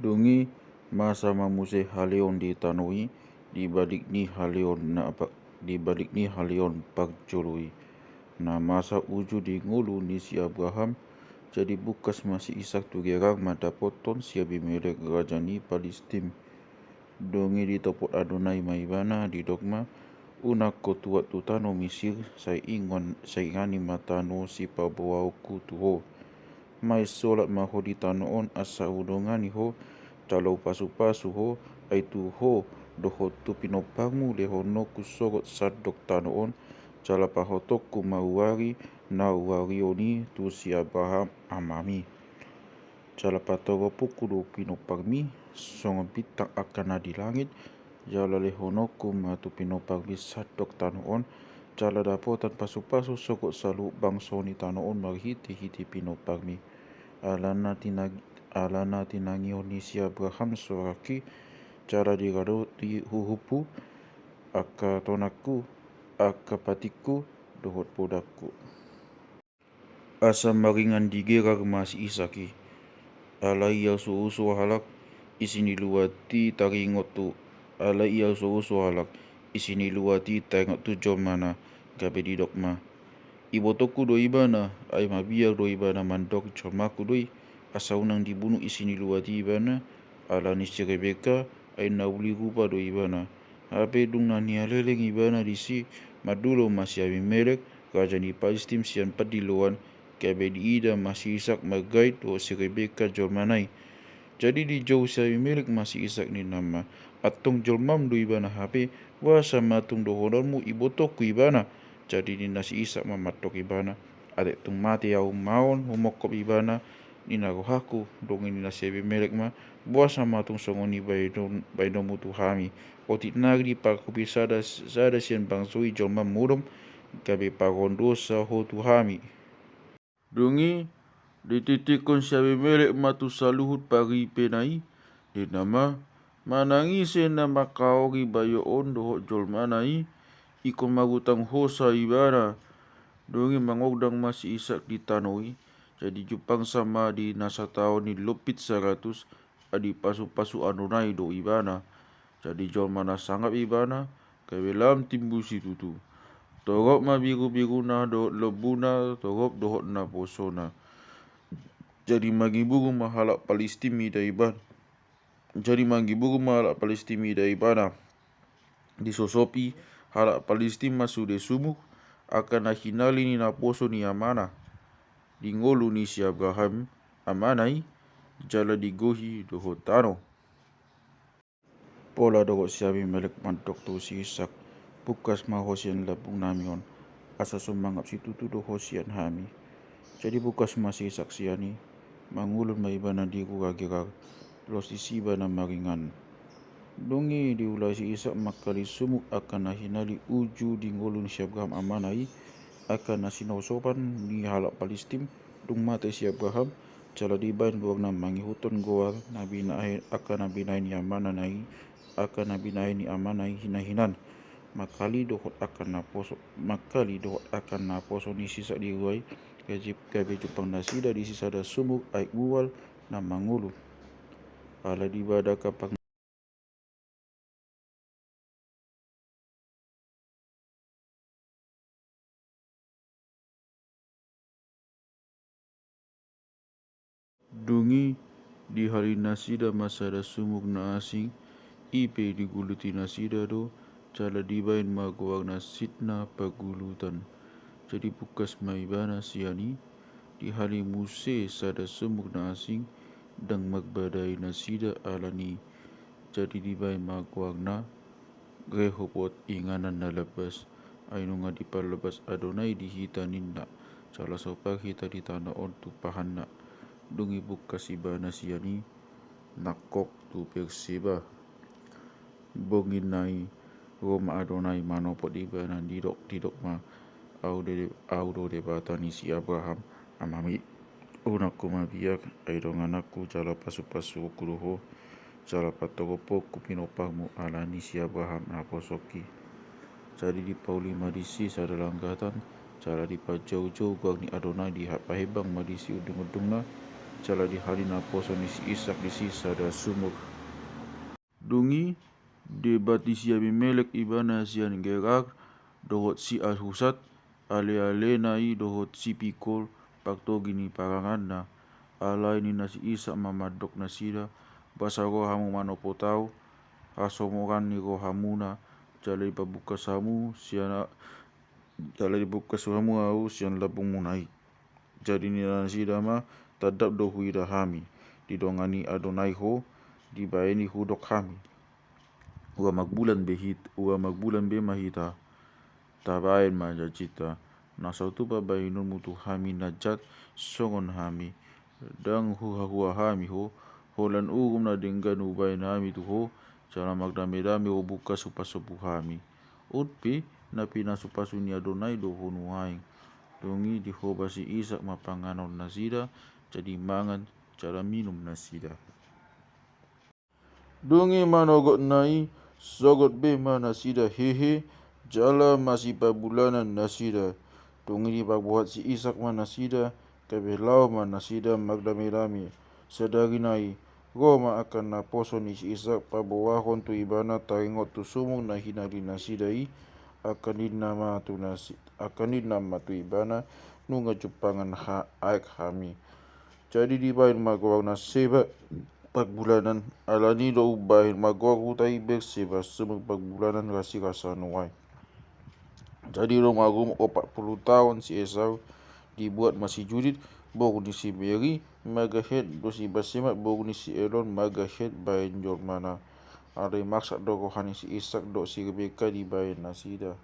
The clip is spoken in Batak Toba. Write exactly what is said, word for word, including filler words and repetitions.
Dung i masa ma muse haleon di tano i, di balik ni haleon na pa-, di balik ni haleon parjolo i. Na masa uju di ngolu ni si Abraham, jadi bungkas ma si Isak tu Gerar mandapothon si Abimelek raja ni Palistim. Dung i ditopot Adonai ma ibana, didok ma: Unang ho tuat tu tano Misir, sai ingon, sai ingani ma tano sipaboaonku tu ho. Main solat ma ho di tano on, asa hudongani ho, jala hupasupasu ho, ai tu ho dohot tu pinomparmu lehononku sogot sandok tano on, jala pahothonku ma uari na huarion i tu si Abraham amami. Jala patoropku do pinomparmi songon bintang angka na di langit, jala lehononku ma tu pinomparmi sandok tano on, jala dapotan pasupasu sogot saluhut bangso ni tano on marhitehite pinomparmi. Alana tinang-, alana tinangihon ni si Abraham sorangki, jala diradoti uhumhu, angka tonangku, angka patikku, dohot podangku. Asa maringan di Gerar ma si Isak i. Alai ia so uso halak, isi ni luat i taringot tu, alai ia so uso halak, isi ni luat i taringot tu jolmana, gabe didok ma: Ibotongku do ibana, ai mabiar do ibana mandok jolmangku do i, asa unang dibunu isi ni luat i ibana, ala ni si Rebeka, ai na uli rupa do ibana. Hape dung na nialeleng ibana disi, mandulo ma si Abimelek, raja ni Palistim sian pandiloan, gabe diida ma si Isak margait dohot si Rebeka jolmana i. Jadi dijou si Abimelek ma si Isak ninna ma: Antong jolmam do ibana hape, boasa ma tung dohononmu ibotongku ibana? Jadi ninna si Isak ma mandok ibana: Atik tung mate ahu ma on humongkop ibana, ninna rohangku. Dung i ninna si Abimelek ma: Boasa ma tung songon i baenon-, baenonmu tu hami? Otik nari diparhobei sada, sada sian bangso i jolmam modom, gabe parhon dosa ho tu hami. Dung i dititikkon si Abimelek ma tu saluhut paripena i, ninna ma: Manang ise na mangkaori bayo on dohot jolmana i, ingkon marutang hosa ibana. Dung i mangondang ma si Isak di tano i, jadi jumpangsa ma di na sataon ni lompit saratus, ai dipasupasu Adonai do ibana. Jadi jolma na sangap ibana, gabe lam timbu situtu. Torop ma birubiruna dohot lombuna, torop dohot naposona. Jadi manggiburu ma halak Palistim mida ibana. Jadi manggiburu ma halak Palistim mida ibana. Disosopi halak Palistim ma sude sumur, angka na hinali ni naposo ni amana, di ngolu ni si Abraham amana i, jala digohi dohot tano. Pola dohot si Abimelek mandok tu si Isak: Bungkas ma ho sian lambungnami on, asa so mangap situtu do ho sian hami. Jadi bungkas ma si Isak sian i, mangulon ma ibana di rura Gerar, los disi ibana maringan. Dung i diulai si Isak mangkali sumur angka na hinali uju di ngolu ni si Abraham amana i, angka na sinosopan ni halak Palistim, dung mate si Abraham, jala dibaen goarna mangihuthon goar na binahen, angka na binahen ni amana na i, angka na binahen ni amana i hinahinan. Mangkali dohot angka naposo, mangkali dohot angka naposo ni si Isak di rura i, gabe, gabe jumpang nasida disi sada sumur aek mual na mangolu. Ala dibada kapang Dung i dihali nasida ma sada sumur na asing, i pe diguluti nasida do, jala dibaen ma goarna Sitna Pagulutan. Jadi bungkas ma ibana sian i, dihali muse sada sumur na asing, ndang marbadai nasida ala ni i. Jadi dibaen ma goarna Rehobot, inganan na lambas. Ai nunga dipalambas Adonai di hita ninna, jala so par hita di tano on tumpahanna. Dung i bungkas ibana sian i, nangkok tu Berseba. Borngin na i ro ma Adonai manopot ibana, didok, didok ma: Ahu do, Ahu do Debata ni si Abraham amami. Unang ho mabiar, ai dongananku, jala pasupasuonku do ho, jala patoropku pinomparmu ala ni si Abraham naposongki. Jadi dipauli ma disi sada langgatan, jala dipajoujou goar ni Adonai, dipahembang ma disi undungundungna, jala dihalani naposo ni si Isak disi sada sumur. Dung i, dibat ni si Abimelek ibana sian Gerar dohot si Ahusat, alealena i dohot si Pikol, partogi ni paranganna. Alai ninna si Isak ma mandok nasida: Boasa ro hamu manopot ahu? Hasomoran ni rohamuna, jala dipabungkas hamu sian a-, jala dipabungkas hamu ahu sian lambungmuna i. Jadi ninna nasida ma: Tandap do huida hami, didongani Adonai ho, dibaeni hudok hami. Ua marbulan be hit-, ua marbulan be ma hita, tabaen ma janjinta. Na so tupa bahenonmu tu hami na jat songon hami, ndang huhahua hami ho, holan uhum na denggan hubaen hami tu ho, jala mardamedame ho bungkas hupasombu hami. On pe, na pinasupasu ni Adonai do ho nuaeng. Dung i dihobas si Isak ma panganon nasida, jadi mangan jala minum nasida. Dung i manogotna i, sogot be ma nasida hehe, jala masipabulanan nasida. Dung i dipabuhat si Isak ma nasida, gabe laho ma nasida mardamedame. Sadari nai, ro ma angka naposo ni si Isak paboahon tu ibana taringot tu sumur na hinali nasida i, angka ninna ma tu nasi-, angka ninna ma tu ibana: Nunga jumpangan ha-, aek hami. Jadi dibaen ma goarna Seba, parbulanan. Alani do umbahen ma goar huta i Berseba, sumur parbulanan rasirasa nuaeng. Jadi dung marum opat pulu taon si Esau, dibuat ma si Judit, boru ni si Beri, manggahet, dohot si Basemat, boru ni si Elon, manggahet baen jolmana. Alai marsak do roha ni si Isak dohot si Rebeka dibaen nasida.